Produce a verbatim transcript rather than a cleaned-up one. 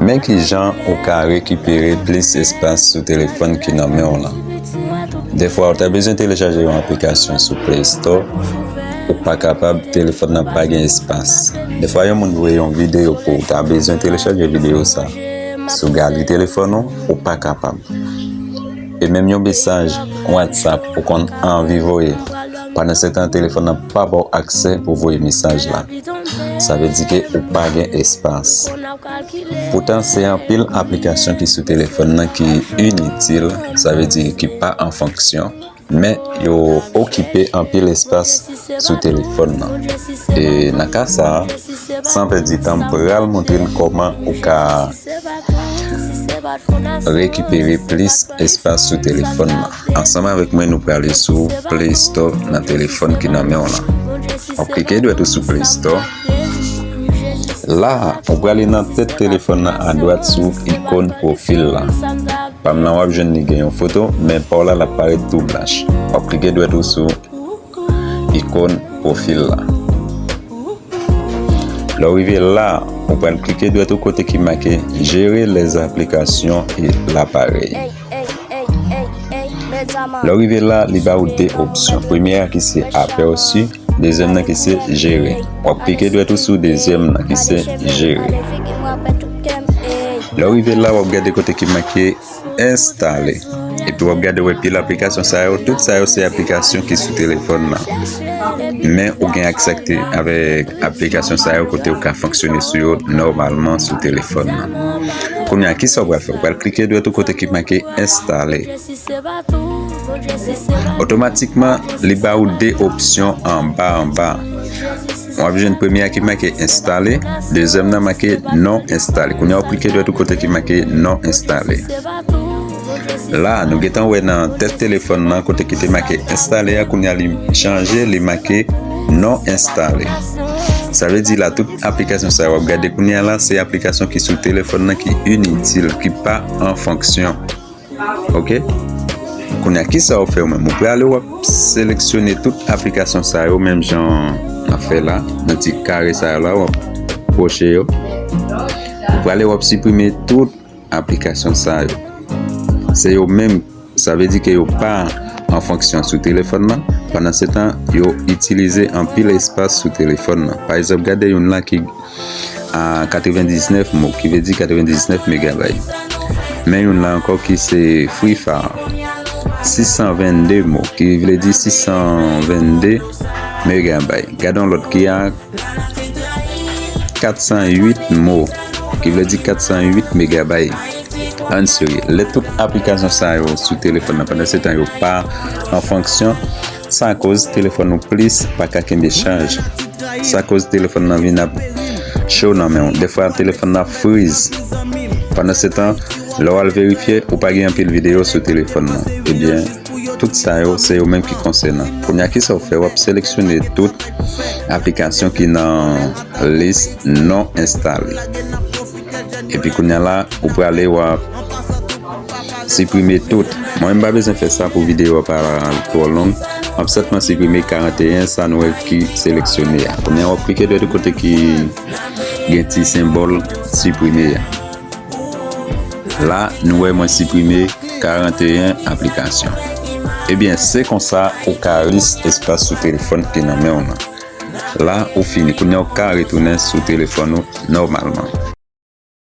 Men kijan ou ka rekipere plis espas sou telefòn ki nan men w lan. Defwa, ou ta bezwen telechaje yon aplikasyon sou Play Store, ou pa kapab, telefòn nan pa gen espas. Defwa, yon moun voye yon videyo pou ou, ou ta bezwen telechaje videyo sa sou galri telefòn ou, ou pa kapab. E menm yon mesaj WhatsApp ou konn anvi voye, pandan se tan telefòn nan pa ba w aksè pou voye mesaj la. Sa vle di ke ou pa gen espas. Poutan, se anpil aplikasyon ki sou telefòn nan ki initil, sa vle di ki pa an fonksyon, men yo okipe anpil espas sou telefòn nan. E nan ka sa a, san pèdi tan, m pral montre n kòman ou ka rekipere plis espas sou telefòn nan. Ansanm avèk mwen, nou prale sou Play Store nan telefòn ki nan men w lan. W ap klike dwèt ou sou Play Store. La, ou prale nan tèt telefòn nan adwat sou ikòn pwofil la. Pa m lan, w ap jwenn li gen yon foto, men pa w la, l ap parèt tou blanch. W ap klike dwèt ou sou ikòn pwofil la. Lè w rive la, ou pral klike dwèt ou kote ki make Gérer les applications et l'appareil. Lè w rive la, li ba ou de opsyon. Premye a ki se Aperçu, dezyèm nan ki se Gérer. W ap klike dwèt ou sou dezyèm nan ki se Gérer. Lè w rive la, w ap gade kote ki make Enstale. Epi w ap gade, w wè pil aplikasyon sa yo. Tout sa yo se aplikasyon ki sou telefòn nan. Men ou gen aksè avèk aplikasyon sa yo kote ou ka fonksyone sou yo nòmalman sou telefòn nan. Kounye a, kisa w pral fè? Ou pral klike dwèt ou kote ki make Enstale. Otomatikman, li ba ou de opsyon anba anba. W ap jwenn premye a ki make Enstale, dezyèm nan make Non enstale. Kounye a, w ap klike dwèt ou kote ki make Non enstale. La, nou gentan wè nan tèt telefòn nan kote ki te make Enstale a, kounye a li chanje, li make Non enstale. Sa vle di la, tout aplikasyon sa yo w ap gade kounye a la, se aplikasyon ki sou telefòn nan ki initil, ki pa an fonksyon. Ok? Kounye a, kisa w fè ou menm? Ou prale, w ap seleksyone tout aplikasyon sa yo, menm jan n ap fè la, nan ti kare sa yo la, w ap pwoche yo. Ou prale, w ap siprime tout aplikasyon sa yo. Se yo menm, sa vle di ke yo pa an fonksyon sou telefòn nan. Pandan se tan, yo itilize anpil espas sou telefòn nan. Pa egzanp, gade youn la ki a katrevendiznèf mo, ki vle di katrevendiznèf megabay. Men youn la ankò ki se Free Fire, sis san vennde mo, ki vle di sis san vennde megabay. Gade yon lòt ki a kat san uit mo, ki vle di kat san uit megabay. Ann serye, lè tout aplikasyon sa yo sou telefòn nan, pandan se tan yo pa an fonksyon, sa koz telefòn ou plis pa ka kenbe chaj. Sa koz telefòn nan vin ap cho nan men w. Defwa, telefòn nan ap friz. Pandan se tan, lè w al verifye, ou pa gen anpil videyo sou telefòn nan. Ebyen, tout sa yo, se yo menm ki konsènan. Kounye a, kisa w fè? W ap seleksyone tout aplikasyon ki nan lis Non enstale. Epi kounye a la, ou prale, w ap siprime tout. Mwen, m pa bezwen fè sa pou videyo a pa twò long. M ap sèlman siprime karanteyen, sa nou wè ki seleksyone a. Kounye a, w ap klike dwèt ou kote ki gen ti senbòl siprime a. La, nou wè mwen siprime karanteyen aplikasyon. Ebyen, se konsa ou ka lis espas sou telefòn ki nan men w nan. La, ou fini. Kounye a, ou ka retounen sou telefòn ou nòmalman.